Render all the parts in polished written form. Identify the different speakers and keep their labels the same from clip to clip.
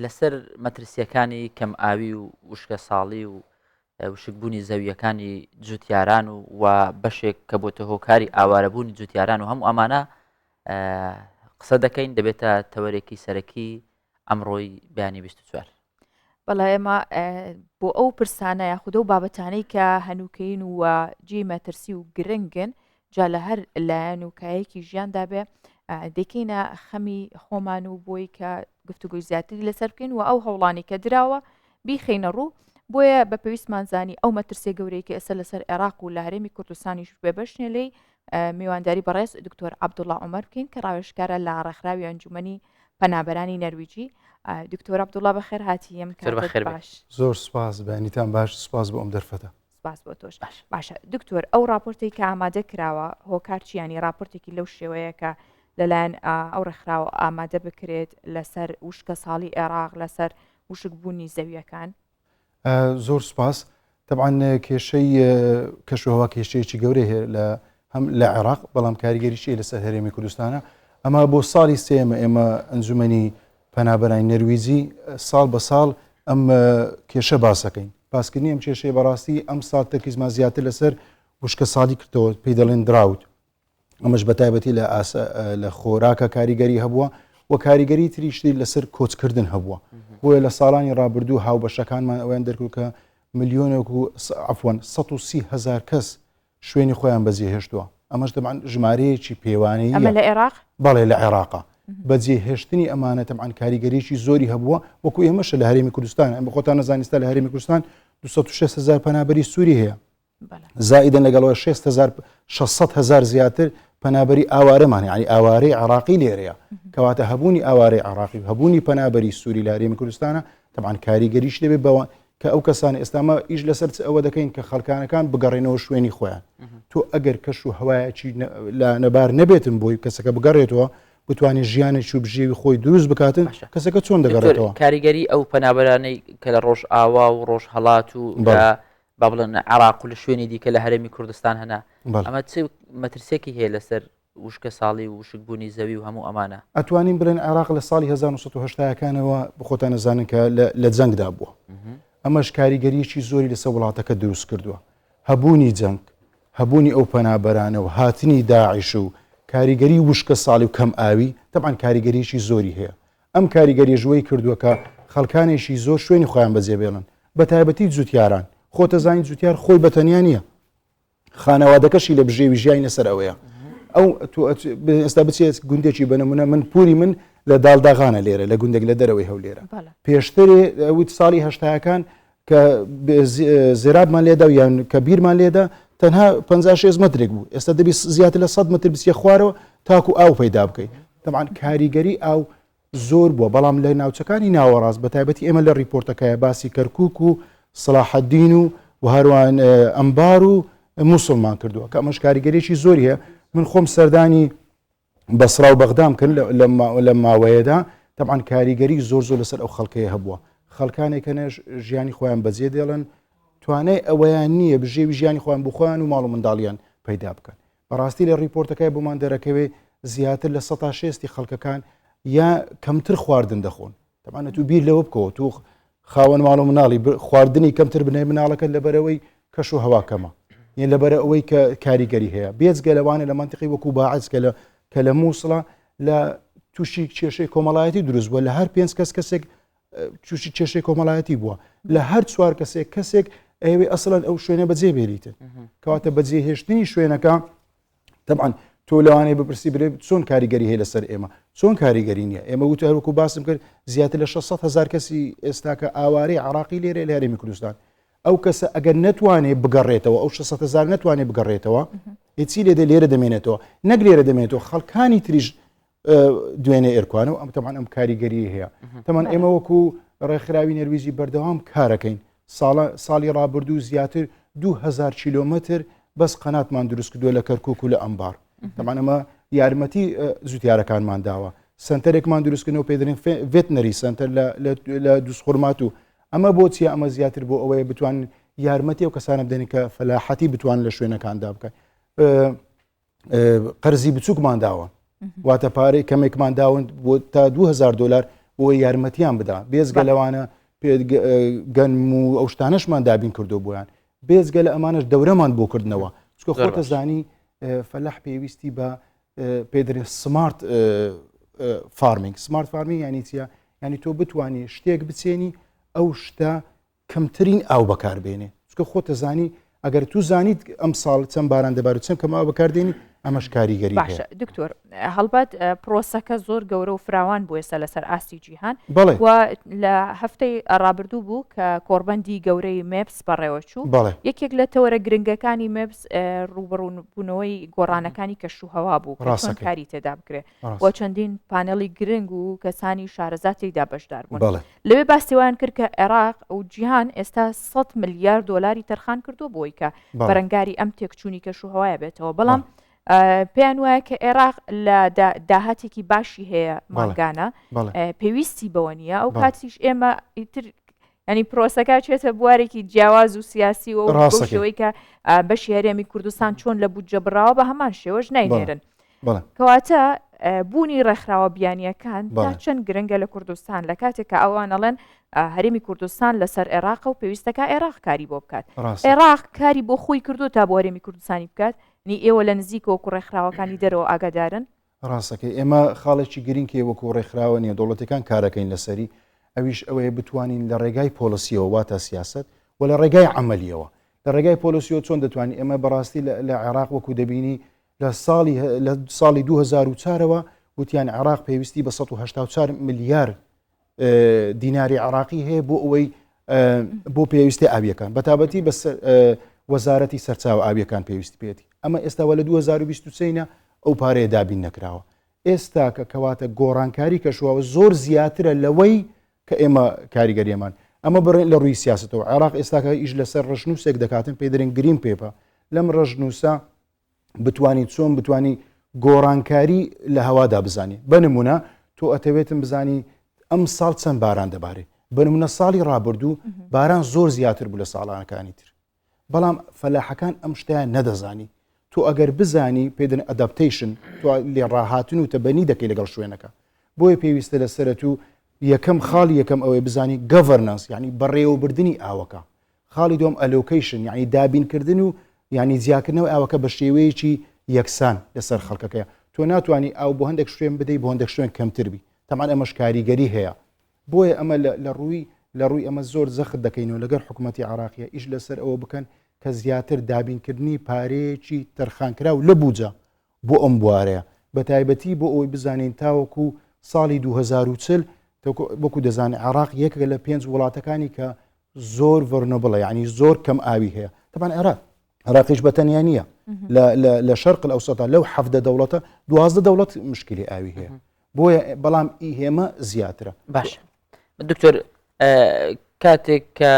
Speaker 1: لەسەر مەترسیەکانی کەم ئاوی و وشکە ساڵی و وشکبوونی زەویەکانی جوتیاران و و بەشێک کە بۆتە هۆکاری ئاوارەبوونی جوتیاران و هەموو ئەمانە قسە دەکەین دەبێتە تەوەرێکی سەرەکی ئەمڕۆی بەیانی 24.
Speaker 2: بەڵێ ئێمە بۆ ئەو پرسانە یاخود ئەو بابەتانەی کە هەنووکەین و جێی مەترسی و گرنگن جا لە هەر لایەن و کایەکی ژیاندا بێ دەکەینە خەمی خۆمان و بۆی کە گفتوگۆی زیاتری لەسەر بکەین و ئەو هەوڵانی کە دراوە بیخەینە ڕوو بۆیە بە پێویستمان زانی ئەو مەترسیە گەورەی کە ئێستا لەسەر عێراق و لە هەرێمی کوردستانیش بێبەشنێ لێی میوانداری بەڕێز دکتۆر عەبدوڵا عومەر بکەین کە ڕاوێژکارە لە ڕێکخراوی ئەنجومەنی پەنابەرانی نەرویجی دکتۆر عەبدوڵا بەخێر هاتی ئەم کاتەت باش.
Speaker 3: زۆر سوپاس بەیانیتان باش سوپاس بۆ ئەم دەرفەتە.
Speaker 2: سپاس بۆ تۆش. باشە دکتۆر ئەو راپۆرتەی کە ئامادە کراوە هۆکار چی ینی راپۆرتێکی لەو شێوەیە کە لەلایەن ئەو ڕێکخراوە ئامادە بکرێت لەسەر وشکە ساڵی عێراق لەسەر وشک بوونی زەویەکان؟
Speaker 3: زۆر سپاس تەبعەن کێشەی کەشوهەوا کێشەیەکی گەورەی هەیە لە هەم لە عێراق بەڵام کاریگەریشی لەسەر هەرێمی کوردستانە ئەمە بۆ ساڵی سێمە ئێمە ئەنجومەنی پەنابەرانی نەرویجی ساڵ بە ساڵ ئەم کێشە باسەکەین باسکردنی ئەم کێشەیە بەڕاستی ئەم ساڵ تەرکیزمان زیاتر لەسەر وشکە ساڵی کردەوە پێی دەڵێن drought ئەمەش بە تایبەتی لە ئاسە لە خۆراکە کاریگەری هەبووە و کاریگەری تریشتی لەسەر کۆچکردن هەبووە بۆیە لە ساڵانی ڕابردوو هاوبەشەکانمان ئەویان دەرکرد کە ملیۆنێک و عفوەن 130 هزار کەس شوێنی خۆیان بەجێهێشتووە ئەمەش دەبان ژمارەیەکی پێوانەیە
Speaker 2: لە عێراق
Speaker 3: بەڵێ لە عێراقا بەجێهێشتنی ئەمانە تەبعەن کاریگەریی زۆری هەبووە وەکو ئێمەشە لە هەرێمی کوردستان ئەم خۆتان نەزانیستا لە هەرێمی کوردستان 206 هزار پەنابەری سووری هەیە زائیدەن لەگەڵەوە 600 هزار زیاتر پەنابەری ئاوارەمان یعنی ئاوارەی عراقی لێرەیە کەواتە هەبوونی ئاوارەی عراقی و هەبوونی پەنابەری سووری لە هەرێمی کوردستانە تەبعەن کاریگەریش دەبێت بەوە کە ئەو کەسان ئێستامە ئیش لەسەر ئەوە دەکەین کە خەڵکانەکان بگەڕێنەوە شوێنی خۆیان تۆ ئەگەر کەش و هەوایەکی لە نەبار نەبێتن بۆی کەسەکە بگەڕێتەوە بتوانێت ژیانێکی و بژێوی خۆی دروست بکاتن کەسەکە چۆن دەگەڕێتەوە
Speaker 1: کاریگەری ئەو پەنابەرانەی کە لە ڕۆژ ئاوا و ڕۆژهەڵات و با بڵێن عراق و لە شوێنی دیکە لە هەرێمی کوردستان هەنا ئەمە چ مەترسێکی هەیە لەسەر وشکە ساڵی و وشکبوونی زەوی و هەموو ئەمانە؟
Speaker 3: ئەتوانین بڵێن عێراق لە ساڵی 1970 کانەوە بخۆتان نەزانن کە لە جەنگدا بووە ئەمەش کاریگەریی زۆری لەسەر وڵاتەکە دروست کردووە هەبوونی جەنگ هەبوونی ئەو پەنابەرانە و هاتنی داعش و کاریگەری وشکە ساڵی و کەم ئاوی تەبعەن کاریگەریی زۆری هەیە ئەم کاریگەریەش وەی کردووە کە خەڵکانێکی زۆر شوێنی خۆیان بەجێ بێڵن بە تایبەتی جوتیاران خۆتەزانی جوتیار خۆی بە تەنیا نییە خانەوادەکەشی لە بژێوی ژیانی لەسەر ئەوەیە ئەو ئێستا بچێت گوندێکی بەنمونە من پوری من لە داڵداغانە لێرە لە گوندێک لە دەرەوەی هەولێرە پێشترێ وت ساڵی هەشتاکان کە زێرابمان لێدا و یان کە بیرمان لێدا تەنها 56 مترێک بوو ئێستا دەبی زیاتر لە 100 متر بچیە خوارەوە تاکو ئاو پەیدا بکەیت طبعا کاریگەری ئاو زۆر بووە بەڵام لە ناوچەکانی ناوەڕاست بە تایبەتی ئێمە لە ڕیپۆرتەکەی باسی کەرکک و سڵاحەدین و و هەروان ئەمبار و موسڵمان کردووە کە ئەمەش کاریگەریی زۆری هەیە من خۆم سەردانی بەسرا و بەغدام کرد لە ماوەیەدا تەبعەن کاریگەری زۆر زۆر لەسەر ئەو خەڵکەیە هەبووە خەڵکانێک هەنێش ژیانی خۆیان بەجێ دێڵن توانای ئەوەیان نییە بژێوی ژیانی خۆیان بۆ خۆیان و ماڵ و منداڵیان پەیدا بکەن بەڕاستی لە ڕیپۆرتەکەی بۆمان دەرەکەوێ زیاتر لە سەتا شێستی خەڵکەکان یا کەمتر خواردن دەخۆن تەبعەن تو بیر لەوە بکەوە تو خاوەن ماڵ و مناڵی خواردنی کەمتر بنێ مناڵەکەت لەبەرەوەی کەش و هەوا کەمە یە لەبەرە ئەوەی کە کاریگەری هەیە بێجگە لەوانە لە منتیقی وەکو باعز کە لە کە لە مووسڵە لە تووشی کێشەی کۆمەڵایەتی دروست بووە لە هەر پێنج کەس کەسێک تووشی کێشەی کۆمەڵایەتی بووە لە هەر چوار کەسێک کەسێک ئەوێ ئەسڵەن ئەو شوێنە بەجێ بێریتن کەواتە بەجێهێشتنی شوێنەکە تەبعەن تۆ لەوانەیە بپرسی برێ چۆن کاریگەری هەیە لەسەر ئێمە چۆن کاریگەری نییە ئێمە وتە هەروکو باسم کرد زیاتر لە 600 هزار کەسی ئێستاکە ئاوارەی عراقی لێرە لە هەرێمی کوردستان ئەو کەسە ئەگەر نەتوانێت بگەڕێتەوە ئەو 600 هزار نەتوانێت بگەڕێتەوە هیچی لێ لێرە دەمێنێتەوە نەک لێرە دەمێنێتەوە خەڵکانی تریش دوێنێ ئێرکوانە و ئەم تەمان ئەم کاریگەری هەیە تەمان ئێمە وەکو ڕێکخراوی نەرویجی بەردەوام کارەکەین ساڵە ساڵی ڕابردوو زیاتر 2000 کیلۆمەتر بەس قەناتمان دروست کردووە لە کەرکک و لە ئەمبار تەمان ئەمە یارمەتی زوتیارەکانمان داوە سنتەرێکمان دروستکردنەوە پێدرین veterinary center لە دووسخورمات و ئەمە بۆچیە ئەمە زیاتر بۆ ئەوەیە بتوان یارمەتی ئەو کەسانە بدەین کە فەلاحەتی بتوان لە شوێنەکاندا بکەن قەرزی بچووکمان داوە واتە پارەی کەمێکمان داون بۆ تا 2000 دلار بۆ یارمەتیان بدا بێزگە لەوانە گەنم و ئەو شتانەشمان دابین کردو بۆیان بێزگە لە ئەمانەش دەورەمان بۆ کردنەوە چکە خۆتە زانی فەلاح پێویستی بە پێدرێ smart farming smart farming ینی چیە ینی تۆ بتانی شتێک بچێنی ئەو شتە کەمترین ئاو بەکاربێنێ چکە خۆتە زانی ئەگەر تو زانیت ئەم ساڵ چەند باران دەبار و چەند کەم ئاو بەکاردێنی ئەمەش کاریگەری
Speaker 2: باشە دکتۆر هەڵبەت پرۆسەکە زۆر گەورە و فراوان بوو ئێستا لەسەر ئاستی جیهان
Speaker 3: بەڵێ
Speaker 2: و لە هەفتەی ڕابردوو بوو کە کۆڕبەندی گەورەی مێپس بەڕێوەچوو
Speaker 3: بەڵێ
Speaker 2: یەکێک لە تەوەرە گرنگەکانی مێپس ڕووبەڕووبوونەوەی گۆڕانەکانی کەشوهەوا بوو کە چۆن
Speaker 3: ڕاستەکەی.
Speaker 2: کاری تێدا بکرێ
Speaker 3: ڕاست.
Speaker 2: و چەندین پانێڵی گرنگ و کەسانی شارەزا تێیدا بەشدار بوون
Speaker 3: بەڵێ.
Speaker 2: لەوێ باسی وایان کرد کە عێراق و جیهان ئێستا 100 ملیار دۆلاری تەرخان کردووە بۆی کە بەرەنگاری ئەم تێکچوونی کەشوهەوایە بێتەوە بەڵام پێیان وایە کە عێراق لە داهاتێکی باشی هەیە مانگانە پێویستی بەوە نییە ئەو کاتیش ئێمە ئیتر ینی پرۆسەکە چێتە بوارێکی جیاواز و سیاسی و ڕاستەوەی کە بەشی هەرێمی کوردستان چۆن لە بودجە بڕاوە بە هەمان شێوەش ناینێرن کەواتە بوونی ڕێکخراوە بیانییەکان تا چەند گرنگە لە کوردستان لە کاتێک کە ئەوان ئەڵێن هەرێمی کوردستان لەسەر عێراقە و پێویستەکە عێراق کاری بۆ بکات عێراق کاری بۆ خۆی کردو تا بۆ هەرێمی کوردستانی بکات نی ئێوە لە نزیکەوە وەکو ڕێکخراوەکانی دەرەوە ئاگادارن؟
Speaker 3: ڕاستەکەی ئێمە خاڵێکی گرنگ هەیە وەکو ڕێکخراوە نێودەوڵەتیەکان کارەکەین لەسەری ئەویش ئەوەیە بتوانین لە ڕێگای پۆلسیەوە واتە سیاسەت و لە ڕێگای عملیەوە لە ڕێگای پۆلسیەوە چۆن دەتوانین ئێمە بەڕاستی لە عێراق وەکو دەبینی لە ساڵی لە ساڵی 2004ەوە وتیان عێراق پێویستی بە 184 ملیار دیناری عراقی هەیە بۆ ئەوەی بۆ پێویستی ئاویەکان بەتابەتی بە وەزارەتی سەرچاو ئاویەکان پێویستی پێێتی ئەمە ئێستاوە لە 2023 ئەو پارەیە دابین نەکراوە ئێستا کە کەواتە گۆڕانکاری کەشوەوە زۆر زیاترە لەوەی کە ئێمە کاریگەریەمان ئەمە بڕێن لە ڕووی سیاستەوە عێراق ئێستاکە ئیش لەسەر ڕژنووسێک دەکاتن پێی دەرێن green paper لەم ڕژنووسە بتانی چۆن بتانی گۆڕانکاری لە هەوادا بزانی بە نمونە تۆ ئەتەوێتم بزانی ئەم ساڵ چەند باران دەبارێ بە نمونە ساڵی ڕابردوو باران زۆر زیاتر بوو لە ساڵانەکانی تر بەڵام فەلاحەکان ئەم شتیان نەدەزانی تۆ ئەگەر بزانی پێدن adaptation تۆ لێ ڕاهاتن و تەبەنی دەکەی لەگەڵ شوێنەکە بۆیە پێویستە لەسەرت و یەکەم خاڵی یەکەم ئەوەی بزانی governance یعنی بەڕێوەبردننی ئاوەکە خاڵی دووەم allocation یعنی دابینکردن و یعنی جیاکردنەوەی ئاوەکە بە شێوەیەکی یەکسان لەسەر خەڵکەکەیە تۆ ناتوانانی ئاو بۆ هەندێک شوێن بدەی بۆ هەندێک شوێن کەمتر بی تەمان ئەمەش کاریگەری هەیە بۆیە ئەمە لە ڕووی لە ڕووی ئەمە زۆر زەخت دەکەینەوە لەگەر حکوومەتتی عراقیە ئیش لەسەر ئەوە بکەن کە زیاتر دابینکردنی پارەیەکی تەرخانکراو لە بوجە بۆ ئەم بوارەیە بەتایبەتی بۆ ئەوەی بزانین تاوەکو ساڵی 2040 وەکو دەزانێت عراق یەکێکە لە پێنج وڵاتەکانی کە زۆر vulnerable ە یعنی زۆر کەم ئاوی هەیە تەبان عێراق عراقیش بە تەنیا نییە لە شەرق ئەوسەتا لەو حەفدە دەوڵەتە دوازدە دەوڵەت مشکلی ئاوی هەیە بۆیە بەڵام ئی هێمە زیاترە
Speaker 1: باش دکتۆر کاتێک کە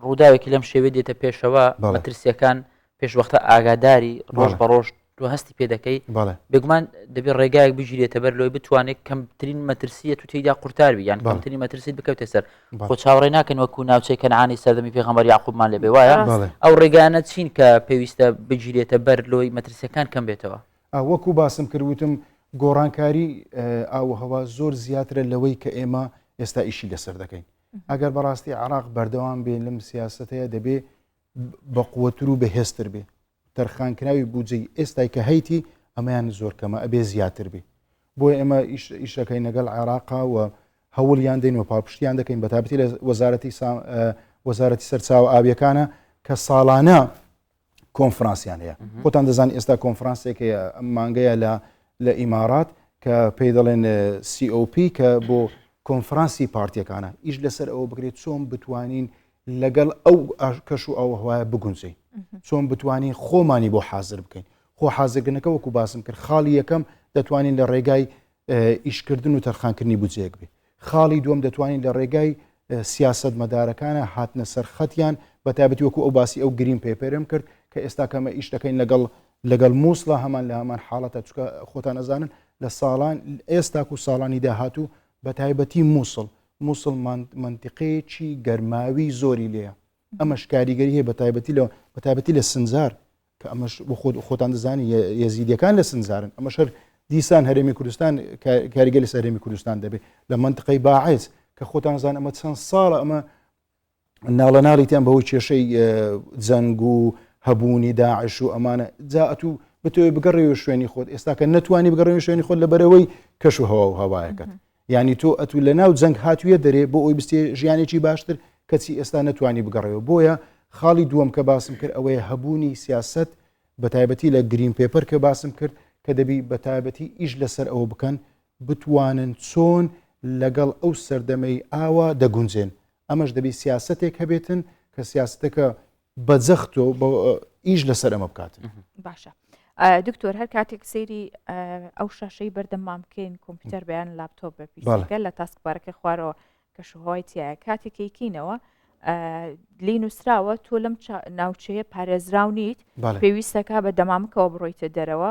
Speaker 1: ڕووداوێکی لەم شێوێ دێتە پێشەوە مەترسیەکان پێشوەختە ئاگاداری ڕۆژ بە ڕۆژ تۆ هەستی پێ دەکەی بێگومان دەبێت ڕێگایەک بگیرێتە بەر لۆی بتوانێت کەمترین مەترسیە تو تێدا قورتاروی یان کەمترین مەترسیت بکەوتە سەر خۆ چاوەڕێ ناکەن وەکو ناوچەی کەنعانی سەردەمی پێغەمبەر یاقوبمان لێبێ وایە ئەو ڕێگانە چین کە پێویستە بگیرێتە بەر لۆی مەترسیەکان کەم بێتەوە
Speaker 3: وەکو باسم کرد وتم گۆڕانکاری ئاووهەوا زۆر زیاترە لەوەی کە ئێمە ئێستا ئیشی لەسەر دەکەین ئەگەر بەڕاستی عراق بەردەوام بێ لەم سیاستەیە دەبێ بەقوەتر و بەهێزتر بێ تەرخانکراوی بودجەی ئێستای کە هەیتی ئەمەیان زۆر کەمە ئەبێ زیاتر بێ بۆیە ئێمە ئیشەکەین لەگەڵ عێراقا و هەوڵیان دەین و پاڵپشتیان دەکەین بەتابەتی لە وەزارەتی وەزارەتی سەرچاوە ئاویەکانە کە ساڵانە کۆنفرانسیان هەیە خۆتان دەزان ئێستا کۆنفرانسێک هەیە ئەم مانگەیە لە لە ئیمارات کە پێی دەڵێن COP کە بۆ کۆنفرانسی پارتیەکانە ئیش لەسەر ئەوە بکرێت چۆن بتوانین لەگەڵ ئەو کەش و ئاوهوایە بگونجێین چۆن بتوانین خۆمانی بۆ حازر بکەین خۆ حازرکردنەکە وەکو باسم کرد خاڵی یەکەم دەتوانین لە ڕێگای ئیشکردن و تەرخانکردنی بودجەیەک بێ خاڵی دووەم دەتوانین لە ڕێگای سیاست مەدارەکانە هاتنە سەر خەتیان بە تایبەتی وەکو ئەو باسی ئەو green paper م کرد کە ئێستا کەمە ئیش دەکەین لەگەڵ لەگەڵ مووسڵە هەمان لە هەمان حاڵەتە چکە خۆتان ئەزانن لە ساڵان ئێستاک و ساڵانی داهاتوو بە تایبەتی مووسڵ موسڵ مەنتیقەیەکی گەرماوی زۆری لێیە ئەمەش کاریگەری هەیە بەتایبەتی لە بەتایبەتی لە سنجار کە ئەمەش بۆ خۆت خۆتان دەزانی یەزیدیەکان لە سنجارن ئەمەش هەر دیسان هەرێمی کوردستان کاریگەری لەسەر هەرێمی کوردستان دەبێت لە منطقەی باعث کە خۆتان زان ئەمە چەند ساڵە ئەمە ناڵەناڵیتیان بەهۆی کێشەی جەنگ و هەبوونی داعش و ئەمانە جا ئەتوو بتەوێ بگەڕێوە شوێنی خۆت ئێستاکە نەتوانی بگەڕێوە شوێنی خۆت لەبەرەوەی کەش و هەوا و هەوایەکەت یعنی تۆ ئەتوو لە ناو جەنگ هاتوویە دەرێ بۆ ئەوی بستێ ژیانێکی باشتر کەچی ئێستا نەتوانی بگەڕێەوە بۆیە خاڵی دووەم کە باسم کرد ئەوەیە هەبوونی سیاست بە تایبەتی لە green paper کە باسم کرد کە دەبی بە تایبەتی ئیش لەسەر ئەوە بکەن بتوانن چۆن لەگەڵ ئەو سەردەمەی ئاوا دەگونجێن، ئەمەش دەبی سیاسەتێک هەبێتن کە سیاسەتەکە بە جەخت و ئیش لەسەر ئەمە بکاتن.
Speaker 2: باشە دکتۆر هەر کاتێک سەیری ئەو شاشەی بەردەممان بکەین کۆمپیوتەر بەیان لاپتۆپ بە پیسەکە لە taskbar ەکە خوارەوە کەشوهەوای تایە کاتێک کەیکەینەوە لی نووسراوە تۆ لەم ناوچەیە پارێزراو نیت پێویستەکە بە دەمامکەوە بڕۆیتە دەرەوە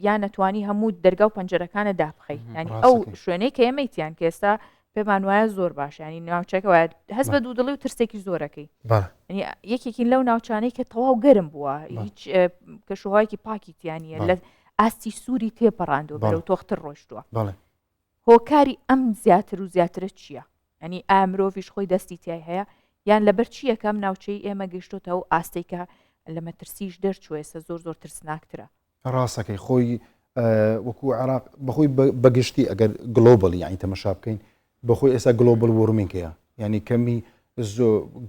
Speaker 2: یان نەتوانی هەموو دەرگا و پەنجەرەکانە دابخەی ینی ئەو شوێنەی کە ئێمەیتیان کە ئێستا پێمان وایە زۆر باش ینی ناوچەکە وایە هەست بە دوودڵی و ترسێکی زۆرەکەی یەکێکین لەو ناوچانەی کە تەواو گەرم بووە هیچ کەشوهوایەکی پاکی تیانە لە ئاستی سووری تێپەڕاندوە بەرەو تۆختر ڕۆشتووە هۆکاری ئەم زیاتر و زیاترە چییە؟ یانی ئایا مرۆڤیش خۆی دەستی تیای هەیە یان لەبەر چی یەکەم ناوچەی ئێمە گەیشتۆتە ئەو ئاستەی کە لە مەترسیش دەرچووە ئێستا زۆر زۆر ترسناکترە؟
Speaker 3: ڕاستەکەی خۆی وەکو عێراق بەخۆی بەگشتی ئەگەر globally یعنی تەمەشا بکەین بەخۆی ئێستا global warming هەیە یعنی کەمی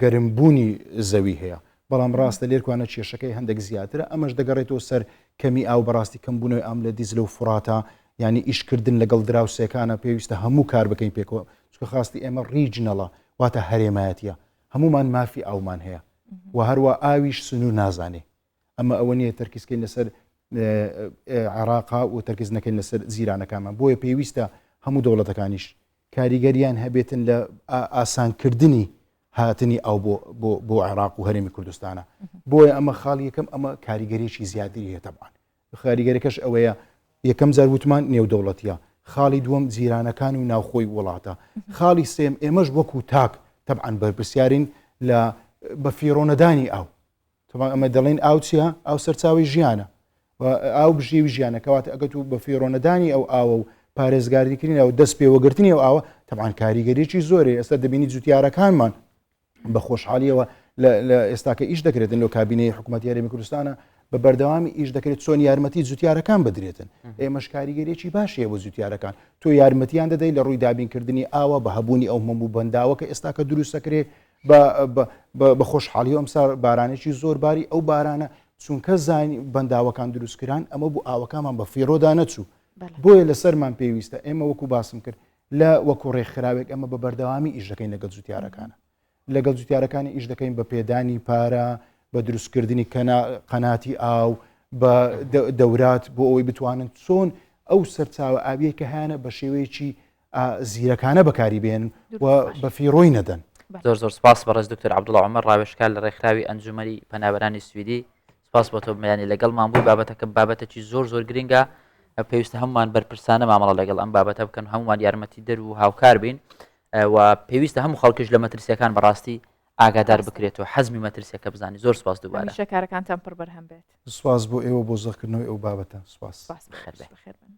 Speaker 3: گەرمبوونی زەوی هەیە بەڵام ڕاستە لێرکوانە کێشەکەی هەندێک زیاترە ئەمەش دەگەڕێتەوە سەر کەمی ئاو بەڕاستی کەمبوونەوەی ئام لە دیجلە و فوڕاتە یانی ئیشکردن لەگەڵ دراوسێکانە پێویستە هەموو کار بکەین پێکەوە چونکە خواستی ئێمە regional ە واتە هەرێمایەتیە هەمومان مافی ئاومان هەیە و هەروە ئاویش سنوور نازانێ ئەمە ئەوە نییە تەرکیزکەین لەسەر عێراقا و تەرکیز نەکەین لەسەر جیرانەکانمان بۆیە پێویستە هەموو دەوڵەتەکانیش کاریگەریان هەبێتن لە ئاسانکردنی هاتنی ئاو بۆ عێراق و هەرێمی کوردستانە بۆیە ئەمە خاڵی یەکەم ئەمە کاریگەریی زیاتری هەیە تەبعەن کاریگەرەکەش ئەوەیە یەکەم جار وتمان نێودەوڵەتیە خاڵی دووەم جیرانەکان و ناوخۆی وڵاتە خاڵی سێم ئێمەش وەکو تاک تەبعەن بەرپرسیارین لە بە فیڕۆنەدانی ئاو تەبعەن ئەمە دەڵێن ئاو چییە؟ ئاو سەرچاوەی ژیانە و ئاو بژێوی ژیانە کەواتە ئەگەر تو بە فیڕۆنەدانی ئەو ئاوە و پارێزگاریکردنی ئەو دەست پێوەگرتنی ئەو ئاوە تەبعەن کاریگەریی زۆرێ ئێستا دەبینی جوتیارەکانمان بە خۆشحاڵیەوە لە ئێستاکە ئیش دەکرێتن لۆ کابینەی حکوومەتی هەرێمی کوردستانە بە بەردەوامی ئیش دەکرێت چۆن یارمەتی جوتیارەکان بدرێتن ئێمەش کاریگەریی باشەیە بۆ جوتیارەکان تۆ یارمەتیان دەدەیت لە ڕووی دابینکردنی ئاوە بە هەبوونی ئەو هەموو بەنداوە کە ئێستاکە دروستەکرێ بە خۆشحاڵی ئەمساڵ بارانێکی زۆر باری ئەو بارانە چونکە زانی بەنداوەکان دروستکران ئەمە بوو ئاوەکانمان بە فیڕۆدا نەچوو بۆیە لەسەرمان پێویستە ئێمە وەکو باسم کرد لە وەکو ڕێکخراوێک ئەمە بە بەردەوامی ئیش دەکەین لەگەڵ جوتیارەکانە لەگەڵ جوتیارەکانی ئیش دەکەین بە پێدانی پارە بە دروستکردنی قەناتی ئاو بە دەورات بۆ ئەوەی بتوانن چۆن ئەو سەرچاوە ئاویەی کە هەیانە بە شێوەیەکی زیرەکانە بەکاری بێنن و بە فیڕۆی نەدەن.
Speaker 1: زۆر زۆر سپاس بەڕێز دکتۆر عەبدوڵا عومەر ڕاوێژکار لە ڕێکخراوی ئەنجومەنی پەنابەرانی سویدی سپاس بۆ تۆ بەیانی لەگەڵمان بووی بابەتەکە بابەتێکی زۆر زۆر گرنگە پێویستە هەمومان بەرپرسانە مامەڵە لەگەڵ ئەم بابەتە بکەن هەمومان یارمەتی دەر و هاوکار بین و پێویستە هەموو خەڵکیش لە مەترسیەکان بەڕاستی ئاگادار بکرێتەوە حەزمی مەترسیەکە بزانانی زۆر سپاس دووبارە
Speaker 2: شەکارەکانتان پڕ بەرهەم بێت
Speaker 3: سپاس بۆ ئێوە بۆ زەقکردنەوەی ئەو بابەتە سپاس
Speaker 2: بەخێر بن.